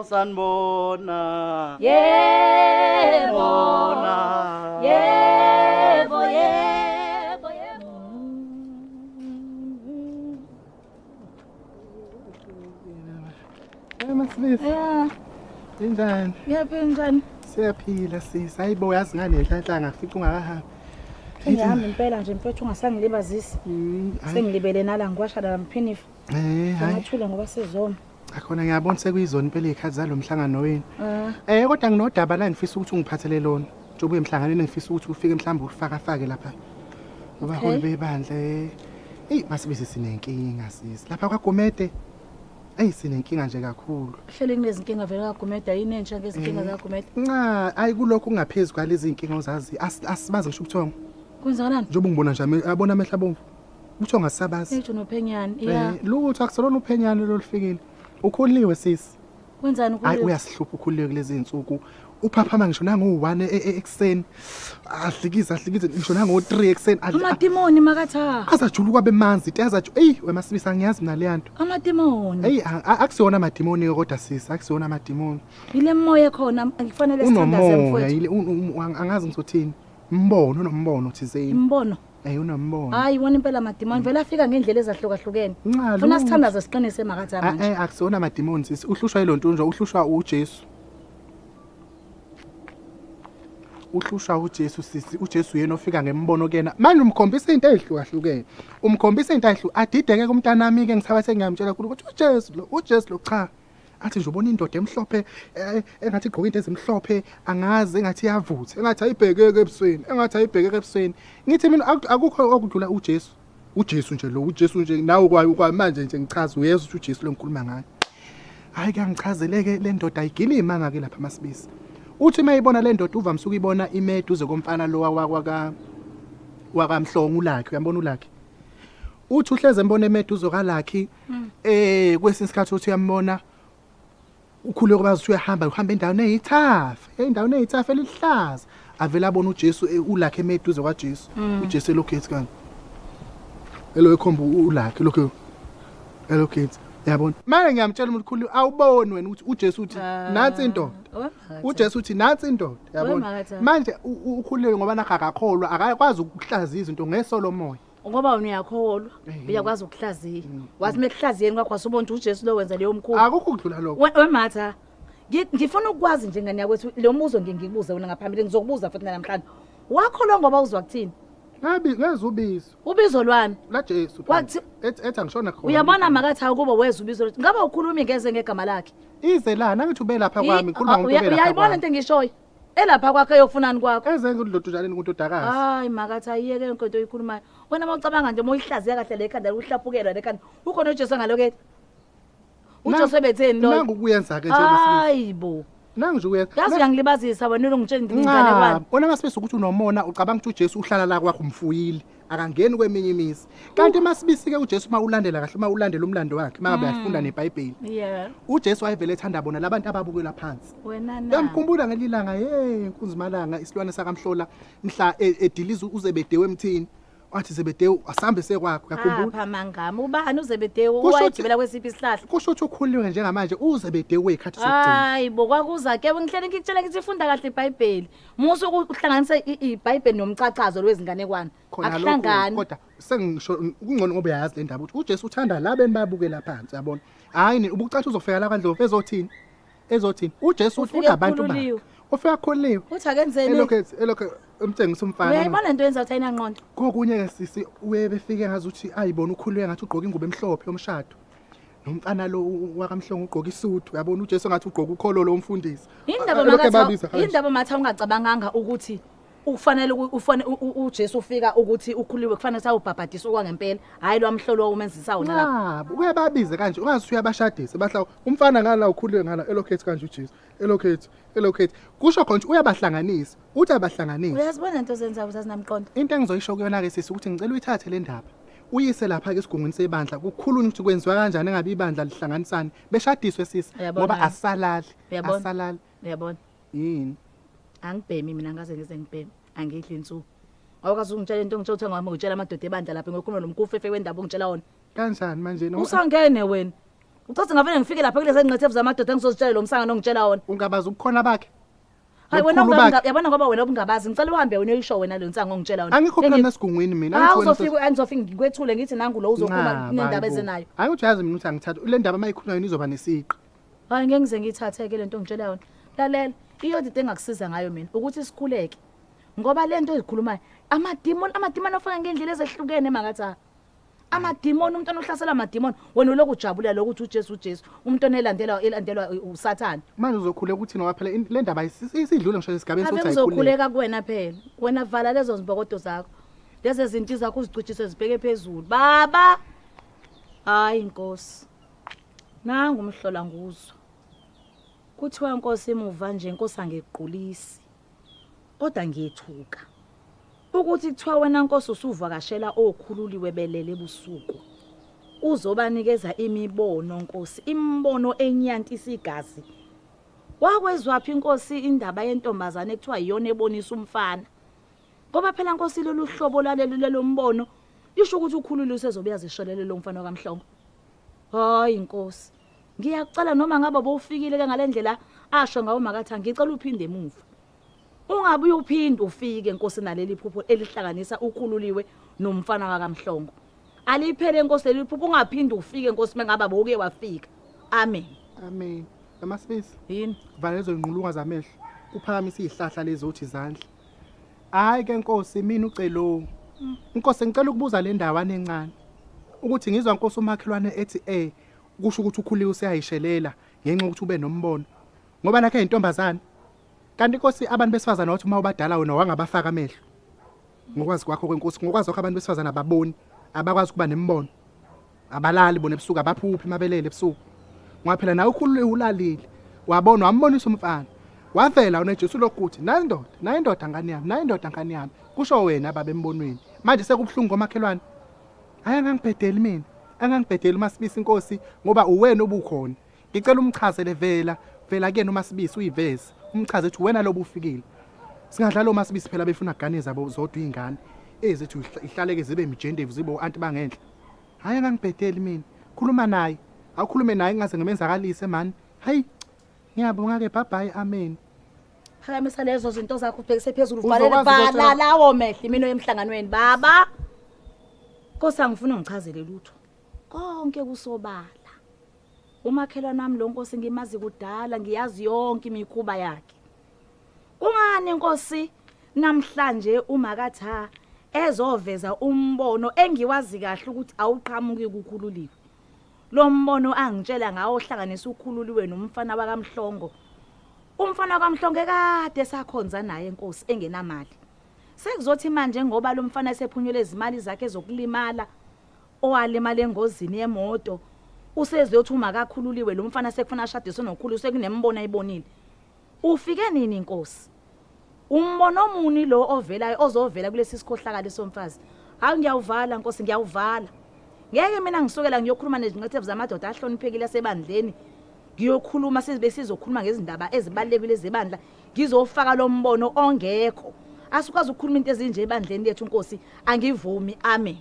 Osanibona. Yebo. Bona. Yebo, yebo, yebo. Hey Masibisi. Yeah, Injani? ngiyaphila njani? Siyaphila sisi. Hayibo yazi nganenhlanhla ngafica ungakahambi. Ngihamba impela nje mfethu ungasangilibazisi. Hayi. Sengilibele nala ngiwasha la mphinifa. Eh, hayi. Ngathula ngoba sizoma. Cha khona ngiyabona sekuyizona impela izikhathi zalomhlangano wenu. Ah, Kodwa nginodaba la ngifisa ukuthi ungiphathele lona. Njengoba uye emhlanganweni ngifisa ukuthi ufike mhlawumbe ufaka fake lapha. Ubaholi Okay. bebandla. Ey Masibisi sinenkinga sisi. Lapha kwaGomede. Ey sinenkinga nje kakhulu. hlele kunezinkinga vele kaGumede yini entsha ngezinkinga zikaGumede. Nca ayi kulokhu kungaphezulu kwalezi inkinga ozazi. Asibazi ngisho ubuthongo. Kwenzakalani? Njengoba ungibona nje abona amehlo abomvu. Ubuthongo asisabazi. Ngisho nophenyane. Yeah. Lutho akusolona uphenyane lolufikile. Ukhuliwe sisi. Kwenzani Hayi kuyo? uyasihlupha ukhuliwe kulezi insuku. Uphaphama ngisho nango1 ekseni. Adlikiza adlikize ngisho nango3 ekseni. Amadimoni makatha. Azajula kwabe manzi, tezaju. Ey wemasibisi angiyazi mina le nto. Amadimoni. Ey akusiyona amadimoni kodwa sisi, akusiyona amadimoni. Ile moya ekhona kufanele sithandaze Unomoya mfowethu. yile angazi ngizothini. Umbono unombono thizeni. Imbono. Unombono. Hayi wona impela amadimoni vele afika ngendlela ezahlukahlukene. Nca, Funa lutho. sithandaze siqinise makatha manje. Akusiyona amadimoni sisi. Uhlushwa yilonto nje, uhlushwa uJesu. Uhlushwa uJesu sisi, uJesu yena ofika ngembono kuyena. Manje umkhombisa into ezihlukahlukene. Umkhombisa into ezihlu adideke kumntanami ke ngisaba sengiyamtshela kakhulu ukuthi uJesu lo, uJesu lo cha. Athi nje ubona indoda emhlophe engathi igqoke into ezimhlophe, angazi engathi iyavutha, engathi ayibhekeke ebusweni, engathi ayibhekeke ebusweni. Ngithi mina akukho okudlula uJesu. uJesu nje lo, uJesu nje nawe kwa manje nje ngichaza uyezwa ukuthi uJesu lo ngikhuluma ngaye. Hayi kuyangichazeleke le ndoda ayigile imanga ke lapha Masibisi. Uthi mayibona le ndoda uvamise ukuyibona ime eduze komfana lo waka wakamhlongo uLakhi, uyambona uLakhi. Uthi uhleze embona eme eduze kaLakhi. Kwesinye isikhathi uthi uyambona ukhule kwazi ukuthi uyahamba uhamba endaweni eyithafa, endaweni eyithafa elihlaza. Avela abona uJesu uLakhi eme eduze kwaJesu. uJesu elokhu ethi kanje. Elo ekhomba uLakhi lokho. Elokhu ethi yabona. Manje ngiyamtshela umuntu khulu awuboni wena ukuthi uJesu uthi nansi indoda. uJesu uthi nansi indoda yabona. Wemakathi. Manje ukhulile ngoba nakho akakholwa akakwazi ukuhlaziya izinto ngeso lomoya. Ngoba wena uyakholwa, uyakwazi ukuhlaziya. Wazi mekuhlaziyeni kwakho wasubona ukuthi uJesu lo wenza leyo mkhuba. Akukho ukudlula lokho. Wematha. Ngifuna ukwazi nje ngane yakwethu lo mbuzo ngikubuze wena ngaphambili ngizokubuza futhi namhlanje. Wakholwa ngoba uzwa kuthini? Ngabi ngeza ubizo Ubizo lwani? la Jesu. Kwathi- Ethi angishona khona. Uyabona makathi akuba weza ubizo lwethu. Ngabe ukhuluma ngeze ngegama lakhe. Ize la nangithi ube lapha kwami ngikhuluma ngomuntu ube lapha. Uyayibona kwami. into engishoyo? Elapha kwakhe eyofunani kwakho. Eze ngidlodujaleni kuntodakazi. Hayi makathi ayiyeke yonke into oyikhulumayo. Wena mawucabanga nje moyihlaziya kahle le khanda uhlapukelwa le khanda. Ukhona uJesu ngalokethe. uJesu ebetheni lo. Nangu kuyenza ke nje Masibisi. Hayi bo. Nangu nje kuyenza. Yazi uyangilibazisa wena ulungitshela ingane kwami. Nca, wena Masibisi ukuthi unomona ucabanga ukuthi uJesu uhlala la kwakho umfuyile akangeni kweminye imizi. Kanti Masibisi ke uJesu uma ulandela kahle uma ulandela umlando wakhe mangabe uyafunda neBhayibheli. Yeah. uJesu wayevele ethanda bona labantu ababukela phansi. Wena na. Uyamkhumbula ngelilanga hey inkunzimalanga isilwane sakamhlola mhla ediliza uZebedewu emthini. Wathi Zebedewu asambe sekwakho uyakhumbula? Apha mangami ubani uZebedewu Kusho ukuthi- owayegibela kwesiphi isihlahla? Kusho ukuthi ukhuliwe njengamanje uZebedewu wezikhathi zokugcina. Hayi bo kwakuza ke ngihlele ngikutshela ngithi funda kahle iBhayibheli. Musu ukuhlanganisa iBhayibheli nomcacazo lwezinganekwane. Khona lokho Akuhlangani. kodwa sengisho kungcono ngoba uyayazi le ndaba ukuthi uJesu uthanda laba enibabukela phansi yabona. Hayi ubucathi uzofika la kwaNdlovu ezothini? Ezothini? uJesu uthi Ufike unabantu bakhe. ekhululiwe. Ufika khululiwe. Uthi akenzeni? Elokhu ethi elokhu emthengisa umfana. Uyayibona into yenza ukuthi ayinangqondo. Kokunye ke sisi uye befike ngazi ukuthi ayibona ukhululiwe ngathi ugqoka ingubo emhlophe yomshado. Nomfana lo wakamhlongo ugqoka isudu uyabona uJesu ngathi ugqoka ukholo lo mfundisi. Indaba Elokhu ebabiza makatha kanje. indaba matha ungacabanganga ukuthi ufanele ufane uJesu ufika ukuthi ukhuliwe kufanele sawubhabhadisa okwangempela hayi lwamhlolo umenzisa wona lapha. Cha, uyababize kanje ungazi uyabashadisa bahla umfana ngala ukhuliwe ngala elokhu ethi kanje uJesu elokhu ethi elokhu ethi kusho khona ukuthi uyabahlanganisa uthi abahlanganisa. Uyazibona into ozenzayo uzazinamqondo. Into engizoyisho kuyona ke sisi ukuthi ngicela uyithathe le ndaba uyise lapha ke esigungwini sebandla kukhulunywa ukuthi kwenziwa kanjani engabe ibandla lihlanganisane beshadiswe sisi Uyabona? ngoba asalali Uyabona? asalali Uyabona? yini Angibhemi mina ngaze ngize ngibheme. Angidli insuku. Awukazi ungitshela into ngitshela ukuthi ngihamba ngitshela amadoda ebandla lapha ngokhuluma nomkufefe wendaba ungitshela wona. kanjani manje no Usangene wena. Ucathi ngavele ngifike lapha kulezi ngqethevu zamadoda engizozitshela lo msangano ongitshela wona. Ungabazi ubukhona bakhe. Hayi wena Nobukhulu bakhe. yabona ngoba wena ubungabazi ngicela uhambe wena uyisho wena lo nsango ongitshela wona. Angikho phela nesigungwini mina. Hawu angithi wena uzofika angizofika ngikwethule ngithi nangu lo uzokhuluma Nca, nendaba hayi bo. ezenayo. Hayi uthi uyazi mina ukuthi angithatha le ndaba mayikhulunywa yona izoba nesiqi. Hayi ngeke ngize ngiyithathe ke lento ongitshela yona. Lalela, iyodwa into engakusiza ngayo mina ukuthi sikhuleke. Ngoba lento ezikhulumayo amadimoni amadimoni afaka ngendlela ezehlukene makatha. Amadimoni umntwana ohlasela amadimoni wena ulokhu ujabulela lokhu uthi uJesu uJesu umntwana elandelwa elandelwa uSathane. Manje uzokhuleka ukuthi ngoba phela le ndaba isidlule ngisho esigabeni Ave sokuthi ayikhuleke. ngizokhuleka kuwena phela. Wena vala lezo zimbokodo zakho. Lezi zinto zakho uzicijise zibheke phezulu. Baba. Hayi Nkosi. Nangu umhlola nguzwa. Kuthiwa Nkosi emuva nje Nkosi angiqulisi. Kodwa ngiyethuka. Ukuthi kuthiwa wena Nkosi usuvakashela okhululiwe belele ebusuku. Uzobanikeza imibono Nkosi, imibono enyantisa igazi. Wakwezwaphi Nkosi indaba yentombazane ekuthiwa iyona ebonisa umfana? Ngoba phela Nkosi lolu hlobo laleli lelo mbono lisho ukuthi ukhulule usezobe yazishelele lo mfana kaMhlongo. Hayi Nkosi. Ngiyacela noma ngabe bowufikile ke ngalendlela asho ngawo makatha ngicela uphinde emuva. Ungabe uphinde ufike Nkosi naleli phupho elihlanganisa ukhululiwe nomfana wakaMhlongo. Aliphele Nkosi leli phupho ungaphinde ufike Nkosi mengaba bowuke wafika. Amen. Amen. Amasibisi. Yini? Vala lezo ngqulunga zamehlo. Uphakamise izihlahla lezi othi izandla. Hayi ke Nkosi mina ucelo. Nkosi ngicela ukubuza le ndawana encane. Ukuthi ngizwa Nkosi umakhelwane ethi eh kusho ukuthi ukhuliwe useyayishelela ngenxa yokuthi ube nombono. Ngoba nakhe intombazane. Kanti Nkosi abantu besifazane wathi uma ubadala wena wangabafaka amehlo. Ngokwazi kwakho kwenkosi, ngokwazi kwakho abantu besifazane ababoni, abakwazi ukuba nemibono. Abalali bona ebusuku, abaphuphi mabelele ebusuku. Ngoba phela nawe ukhulule ulalile. Wabona wambonisa umfana. Wavela uneJesu lokuthi nayi indoda, nayi indoda ngane yami, nayi indoda ngane yami. Kusho wena baba embonweni. Manje sekubuhlungu komakhelwane. Hayi angangibhedeli mina. Angangibhedeli uMasibisi inkosi ngoba uwena obukhona. Ngicela umchazele vela, vela kuyena uMasibisi uyiveze. Umchaze ukuthi wena lobufikile. Singadlala oMasibisi phela befuna gane zabo zodwa izingane. Ezethu ihlaleke zibe imijendevu zibe o-anti bangenhla. Hayi angangibhedeli mina. Khuluma naye. Awukhulume naye ngingaze ngimenzakalise man. Hayi. Ngiyabonga ke bye bye amen. Phakamisa lezo zinto zakho ubhekise phezulu uvalele Uzokwazi vala ukutshela- lawo mehlo imino emhlanganweni baba. Nkosi angifuni ungichazele lutho. Konke kusobala. Umakhelwane wami lo Nkosi ngimazi kudala ngiyazi yonke imikhuba yakhe. Kungani Nkosi namhlanje uMakatha ezoveza umbono engiwazi kahle ukuthi awuqhamuki kukhululiwe. Lo mbono angitshela ngawo ohlanganisa ukhululiwe nomfana wakaMhlongo. Umfana wakaMhlongo ekade esakhonza naye Nkosi engenamali. Sekuzothi manje ngoba lo mfana esephunyelwe izimali zakhe zokulimala owalimala engozini yemoto usezothi uma kakhululiwe lo mfana sekufuna ashadiswe nokhulu sekunembono ayibonile. Ufike nini Nkosi? Umbono muni lo ovelayo ozovela kulesi sikhohlakali somfazi? Hayi ngiyawuvala Nkosi ngiyawuvala. Ngeke mina ngisukela ngiyokhuluma nezinqethevu zamadoda ahloniphekile asebandleni. Ngiyokhuluma sibe sizokhuluma ngezindaba ezibalekile zebandla. Ngizofaka lo mbono ongekho. Asikwazi ukukhuluma into ezinje ebandleni lethu Nkosi. Angivumi. Amen.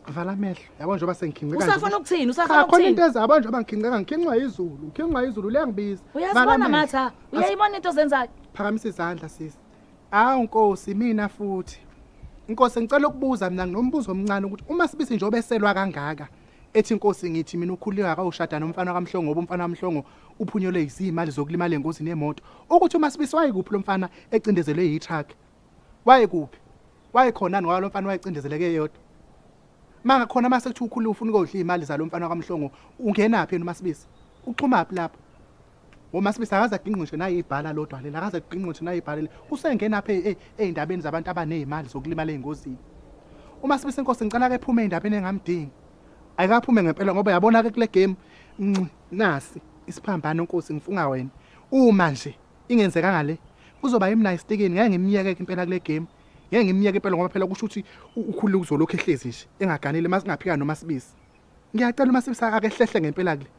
Vala amehlo. Yabo njengoba sengikhinqika nje. Usafuna ukuthini? Usafuna Cha khona into ukuthini? ezabo njengoba ngikhinqika ngikhinqwa izulu. Ngikhinqwa izulu liyangibiza. Vala Uyazibona amehlo. Matha? Uyayibona into ozenzayo? Phakamisa izandla sisi. Awu Nkosi mina futhi. Nkosi ngicela ukubuza mina nginombuzo omncane ukuthi uma sibisi njengoba eselwa kangaka ethi Nkosi ngithi mina ukhuliwe akawushada nomfana kaMhlongo ngoba umfana kaMhlongo uphunyelwe izimali zokulimala engozini yemoto ukuthi uma sibisi wayekuphi lo mfana ecindezelwe yi-truck wayekuphi wayekhona ngoba lo mfana wayecindezeleke yedwa manga khona mase kuthiwa ukhulile ufuna ukodla izimali zalo mfana kaMhlongo ungenaphi yena uMasibisi uxhumaphi lapho ngoMasibisi akaze agingqishe naye ibhala lodwa lela akaze agingqishe naye ibhala leli usengenaphi ey'ndabeni zabantu abaney'mali zokulimala ey'ngozini uMasibisi inkosi ngicela ke phume ey'ndabeni engamdingi ayikaphume ngempela ngoba yabona ke kule game nci nasi isiphambano nkosi ngifunga wena uma nje ingenzeka ngale kuzoba yimna istikini ngeke ngimyeke impela kule game ngeke ngimyeke impela ngoba phela kusho ukuthi ukhulile uzolokhu ehlezi nje engaganile masingaphika noma sibisi ngiyacela uma sibisi akehlehle ngempela kule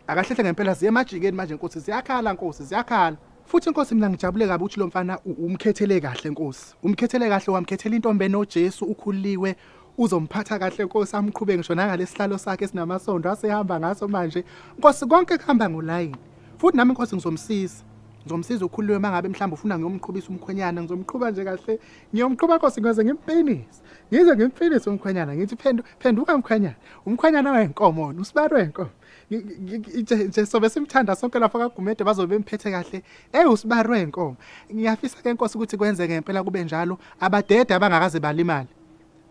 akahlehle ngempela ziye emajikeni manje nkosi ziyakhala nkosi ziyakhala futhi nkosi mina ngijabule kabi ukuthi lo mfana umkhethele kahle nkosi umkhethele kahle wamkhethela intombi enoJesu ukhuliwe Uzomphatha kahle Nkosi amqhube ngisho nangalesihlalo sakhe esinamasondo asehamba ngaso manje. Nkosi konke kuhamba ngolayini. Futhi nami Nkosi ngizomsiza. Ngizomsiza ukhululiwe mangabe mhlawumbe ufuna ngiyomqhubisa umkhwenyana ngizomqhuba nje kahle. Ngiyomqhuba Nkosi ngize ngimpinise. Ngize ngimpinise umkhwenyana ngithi phendu phenduka mkhwenyana. Umkhwenyana wenkomo wona usibari wenkomo. Nje sobe simthanda sonke lapha kaGumede bazobe bemphethe kahle. Ey usibari wenkomo. Ngiyafisa ke Nkosi ukuthi kwenzeke ngempela kube njalo abadede abangakaze balimale.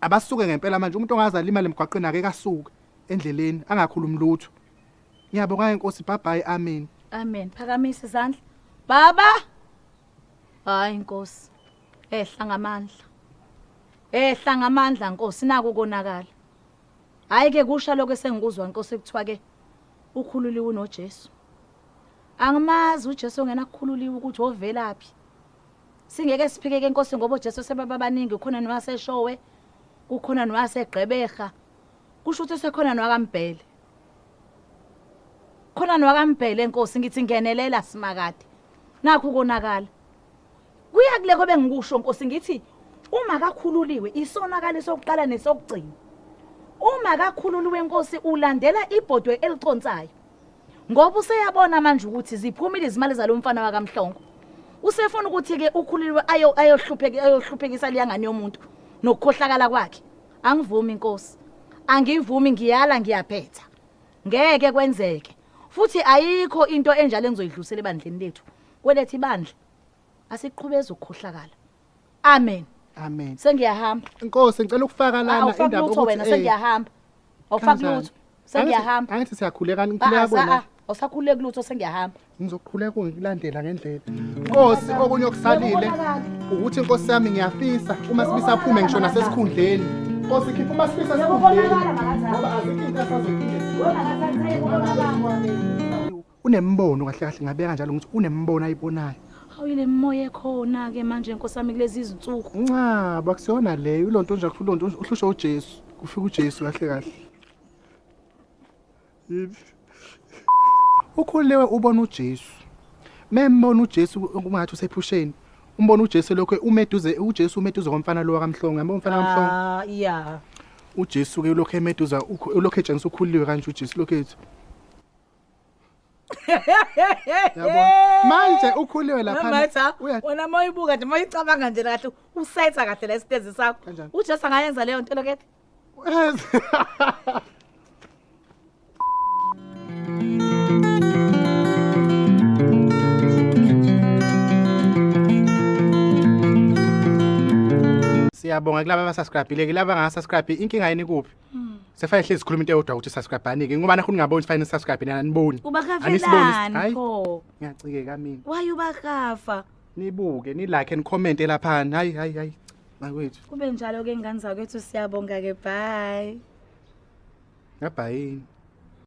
Abasuke ngempela manje umuntu ongaze alimale emgwaqweni ake kasuke endleleni angakhulumi lutho. Ngiyabonga inkosi bye bye amen. Amen. Phakamisa izandla. Baba. Hayi Nkosi. Ehla ngamandla. Ehla ngamandla Nkosi naku konakala. Hayi ke kusha lokho esengikuzwa Nkosi kuthiwa ke ukhululiwe unoJesu. Angimazi uJesu ongena kukhululiwe ukuthi ovelaphi. Singeke siphike ke Nkosi ngoba uJesu sebababaningi khona nowaseshowe kukhona nowaseGqeberha kusho ukuthi sekhona nowakaMbhele. Khona nowakaMbhele Nkosi ngithi ngenelela simakade. Nakho konakala. Kuya kuleko bengikusho Nkosi ngithi uma kakhululiwe isonakalo sokuqala nesokugcina. Uma kakhululiwe Nkosi ulandela ibhodwe eliconsayo. Ngoba useyabona manje ukuthi ziphumile izimali zalomfana wakaMhlongo. Usefuna ukuthi ke ukhululiwe ayo ayohlupheka ayohluphekisa liyangane yomuntu nokukhohlakala kwakhe. Angivumi Nkosi. Angivumi ngiyala ngiyaphetha. Ngeke kwenzeke. Futhi ayikho into enjalo engizoyidlulisela ebandleni lethu. Kwelethu ibandla asiqhubeze ukukhohlakala. Amen. Amen. Sengiyahamba. Nkosi ngicela ukufaka lana Awufaki indaba lutho wena eh, sengiyahamba. Awufaki kanjani? lutho. Sengiyahamba. Angithi siyakhuleka Ah, ngikhuleka ah, kuwena. ah, Awusakhululeki lutho sengiyahamba. Ngizoqhuleka ngikulandela ngendlela. Nkosi okunye okusalile ukuthi inkosi yami ngiyafisa uma sibisa aphume ngisho nasesikhundleni. Nkosi khipha uma sibisa esikhundleni. Ngoba azikho into asazophinde. Unembono kahle kahle ngabeka njalo ngithi unembono ayibonayo. Hawu ile moya ekhona ke manje nkosi yami kulezi izinsuku. Ncaba akusiyona leyo ilonto nje kulonto uhlushwa uJesu. Kufika uJesu kahle kahle. Ukhulewe ubona uJesu. Membona uJesu kungathi usephusheni. Umbona uJesu lokho umeduze uJesu umeduze komfana lo kaMhlongo. Yabo umfana kaMhlongo. Ah yeah. uJesu ke ulokho emeduza ulokho etshengisa ukhuliwe kanje uJesu lokho ethi. Yabo. Manje ukhuliwe lapha. Mama Uya wena moyibuka nje moyicabanga nje kahle usetha kahle lesitezi sakho. Kanjani? uJesu angayenza leyo nto lokethe. Siyabonga kulaba abasubscribe-ile kulaba abangasubscribe inkinga yini kuphi? Sefanele hlezi sikhuluma into eyodwa ukuthi subscribe anike ngoba nakho ningaboni fanele subscribe nina aniboni. Anisiboni. Ubakafelani Hayi pho? ngiyacikeka mina. Why ubakafa? Nibuke ni like and comment lapha. Hayi hayi hayi. Bakwethu. Kube njalo ke ngane zakwethu siyabonga ke bye. Ngabhayini.